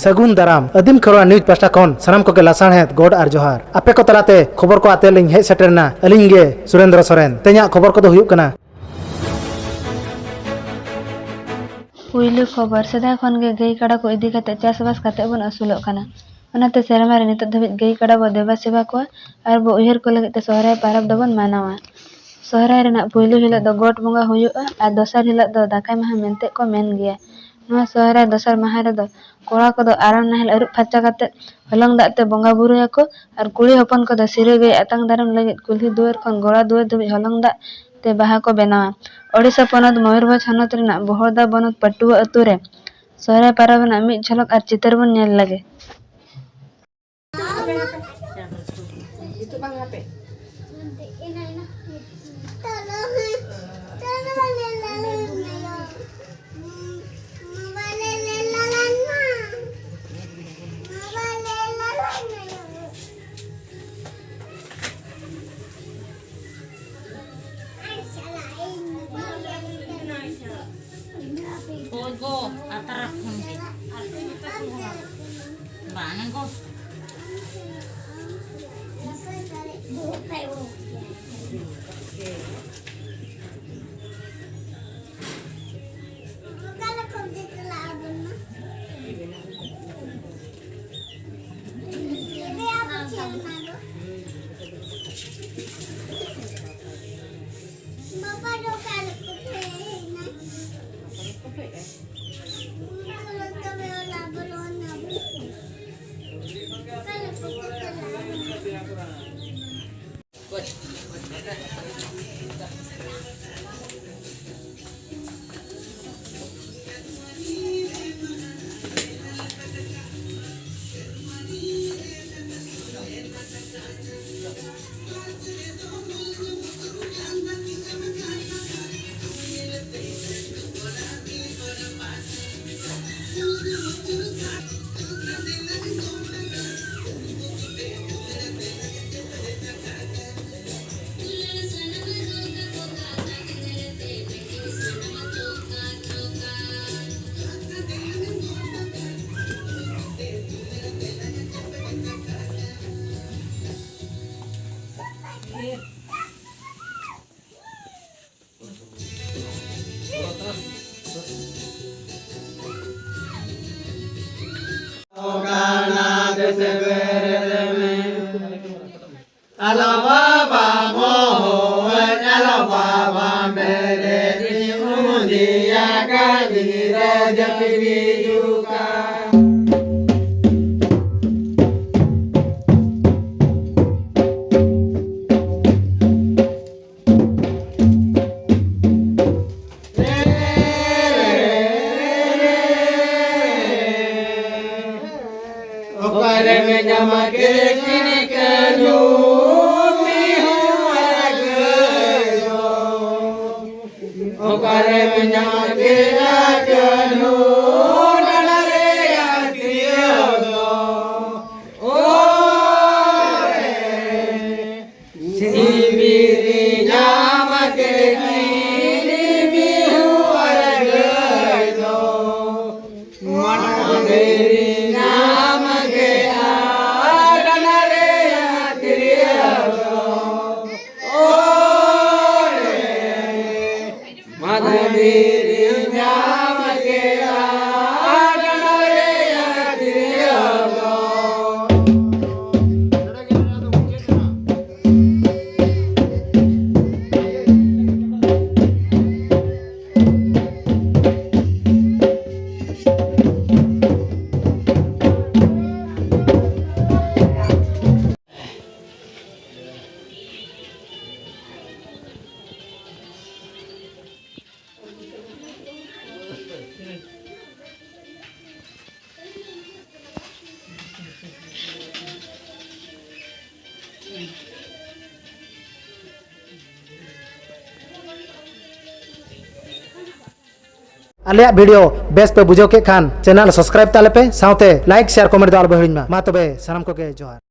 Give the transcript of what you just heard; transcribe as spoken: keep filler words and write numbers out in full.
ᱥᱟᱹᱜᱩᱱ ᱫᱟᱨᱟᱢ᱾ ᱟᱹᱫᱤᱢ ᱠᱷᱮᱨᱣᱟᱲ ᱱᱤᱭᱩᱡᱽ ᱯᱟᱦᱴᱟ ᱠᱷᱚᱱ ᱥᱟᱱᱟᱢ ᱠᱚᱜᱮ ᱞᱟᱥᱟᱲᱦᱮᱫ ᱜᱚᱰ ᱟᱨ ᱡᱚᱦᱟᱨ᱾ ᱟᱯᱮ ᱠᱚ ᱛᱟᱞᱟᱛᱮ ᱠᱷᱚᱵᱚᱨ ᱠᱚ ᱟᱛᱮ ᱞᱤᱧ ᱦᱮᱡ ᱥᱮᱴᱮᱨ ᱮᱱᱟ ᱟᱹᱞᱤᱧ ᱜᱮ ᱥᱩᱨᱮᱱᱫᱨᱚ ᱥᱚᱨᱮᱱ᱾ ᱛᱮᱦᱮᱧᱟᱜ ᱠᱷᱚᱵᱚᱨ ᱠᱚᱫᱚ ᱦᱩᱭᱩᱜ ᱠᱟᱱᱟ᱾ ᱯᱩᱭᱞᱩ ᱠᱷᱚᱵᱚᱨ, ᱥᱮᱫᱟᱭ ᱠᱷᱚᱱ ᱜᱮ ᱜᱟᱹᱭ ᱠᱟᱰᱟ ᱠᱚ ᱤᱫᱤ ᱠᱟᱛᱮ ᱪᱟᱥᱵᱟᱥ ᱠᱟᱛᱮ ᱵᱚᱱ ᱟᱹᱥᱩᱞᱚᱜ ᱠᱟᱱᱟ᱾ ᱚᱱᱟᱛᱮ ᱥᱮᱨᱢᱟ ᱨᱮ ᱱᱤᱛᱚᱜ ᱫᱷᱟᱹᱵᱤᱡ ᱜᱟᱹᱭ ᱠᱟᱰᱟ ᱵᱚ ᱫᱮᱵᱟ ᱥᱮᱵᱟ ᱠᱚᱣᱟ ᱟᱨ ᱵᱚ ᱩᱭᱦᱟᱹᱨ ᱠᱚ ᱞᱟᱹᱜᱤᱫ ᱛᱮ ᱥᱚᱦᱨᱟᱭ ᱯᱟᱨᱟᱵᱽ ᱫᱚᱵᱚᱱ ᱢᱟᱱᱟᱣᱟ᱾ ᱥᱚᱦᱨᱟᱭ ᱨᱮᱱᱟᱜ ᱯᱩᱭᱞᱩ ᱦᱤᱞᱳᱜ ᱫᱚ ᱜᱚᱴ ᱵᱚᱸᱜᱟ ᱦᱩᱭᱩᱜᱼᱟ ᱟᱨ ᱫᱚᱥᱟᱨ ᱦᱤᱞᱳᱜ ᱫᱚ ᱫᱟᱠᱟᱭ ᱢᱟᱦᱟ ᱢᱮᱱᱛᱮ ᱠᱚ ᱢᱮᱱ ᱜᱮᱭᱟ᱾ ᱱᱚᱣᱟ ᱥᱚᱦᱨᱟᱭ ᱫᱚᱥᱟᱨ ᱢᱟᱦᱟ ᱨᱮᱫᱚ ᱠᱚᱲᱟ ᱠᱚᱫᱚ ᱟᱨᱟᱬ ᱱᱟᱦᱮᱞ ᱟᱹᱨᱩᱵ ᱯᱷᱟᱨᱪᱟ ᱠᱟᱛᱮ ᱦᱚᱞᱚᱝ ᱫᱟᱜ ᱛᱮ ᱵᱚᱸᱜᱟ ᱵᱩᱨᱩᱭᱟᱠᱚ ᱟᱨ ᱠᱩᱲᱤ ᱦᱚᱯᱚᱱ ᱠᱚᱫᱚ ᱥᱤᱨᱟᱹ ᱜᱟᱹᱭ ᱟᱛᱟᱝ ᱫᱟᱨᱟᱢ ᱞᱟᱹᱜᱤᱫ ᱠᱩᱞᱦᱤ ᱫᱩᱣᱟᱹᱨ ᱠᱷᱚᱱ ᱜᱚᱲᱟ ᱫᱩᱣᱟᱹᱨ ᱫᱷᱟᱹᱵᱤᱡ ᱦᱚᱞᱚᱝ ᱫᱟᱜ ᱛᱮ ᱵᱟᱦᱟ ᱠᱚ ᱵᱮᱱᱟᱣᱟ᱾ ᱳᱰᱤᱥᱟ ᱯᱚᱱᱚᱛ ᱢᱚᱭᱩᱨᱵᱷᱚᱸᱡᱽ ᱦᱚᱱᱚᱛ ᱨᱮᱱᱟᱜ ᱵᱚᱦᱚᱲᱫᱟ ᱵᱚᱱᱚᱛ ᱯᱟᱹᱴᱩᱣᱟᱹ ᱟᱹᱛᱩ ᱨᱮ ᱥᱚᱦᱨᱟᱭ ᱯᱟᱨᱟᱵᱽ ᱨᱮᱱᱟᱜ ᱢᱤᱫ ᱡᱷᱚᱞᱚᱠ ᱟᱨ ᱪᱤᱛᱟᱹᱨ ᱵᱚᱱ ᱧᱮᱞ ᱞᱮᱜᱮ᱾ ᱦᱳᱭ ᱜᱚ, ᱟᱛᱟᱨ ᱠᱷᱚᱱ ᱜᱮ᱾ ᱵᱟᱝ ᱜᱚ᱾ ᱟᱞᱚ ᱵᱟᱵᱟ ᱢᱚᱦᱚᱱ, ᱟᱞᱚ ᱵᱟᱵᱟ ᱢᱮᱨᱮ, ᱩᱢᱩᱫᱤᱭᱟ ᱠᱟᱹᱢᱤ ᱨᱮ ᱡᱟᱹᱯᱤᱫ ᱦᱤᱡᱩᱜᱼᱟ᱾ ᱚᱠᱟᱨᱮᱢ ᱧᱟᱢᱟ ᱠᱮ ᱠᱤᱨᱤ ᱠᱟᱹᱱᱦᱩ, ᱢᱤᱦᱩ ᱟᱨ ᱜᱟᱹᱭ ᱫᱚ? ᱚᱠᱟᱨᱮᱢ ᱧᱟᱢᱟ ᱠᱮ ᱠᱟᱹᱱᱦᱩ, ᱰᱟᱸᱰᱟ ᱨᱮᱭᱟᱜ ᱛᱤᱨᱭᱳ ᱫᱚ? ᱚᱨᱮ ᱥᱤᱵᱤᱨᱤ ᱧᱟᱢ ᱠᱮᱫ ᱠᱤᱱ ᱢᱤᱦᱩ ᱟᱨ ᱜᱟᱹᱭ ᱫᱚ᱾ ᱢᱟᱱᱟᱢᱤᱨᱤ ᱧᱟᱢ ᱠᱮᱫ ᱰᱟᱸᱰᱟ ᱨᱮᱭᱟᱜ ᱛᱤᱨᱭᱳ ᱫᱚ᱾ ᱚᱨᱮ ᱢᱟᱫᱷᱮᱨᱤ ᱧᱟᱢ ᱠᱮᱫ ᱰᱟᱸᱰᱟ ᱨᱮᱭᱟᱜ ᱛᱤᱨᱭᱳ ᱫᱚ᱾ ᱟᱞᱮᱭᱟᱜ video ᱵᱮᱥ ᱯᱮ ᱵᱩᱡᱷᱟᱹᱣ ᱠᱮᱫ ᱠᱷᱟᱱ, channel subscribe ᱛᱟᱞᱮ ᱯᱮ, ᱥᱟᱶᱛᱮ like, share, comment ᱫᱚ ᱟᱞᱚ ᱯᱮ ᱦᱤᱲᱤᱧ ᱢᱟ᱾ ᱢᱟ ᱛᱚᱵᱮ, ᱥᱟᱱᱟᱢ ᱠᱚᱜᱮ ᱡᱚᱦᱟᱨ᱾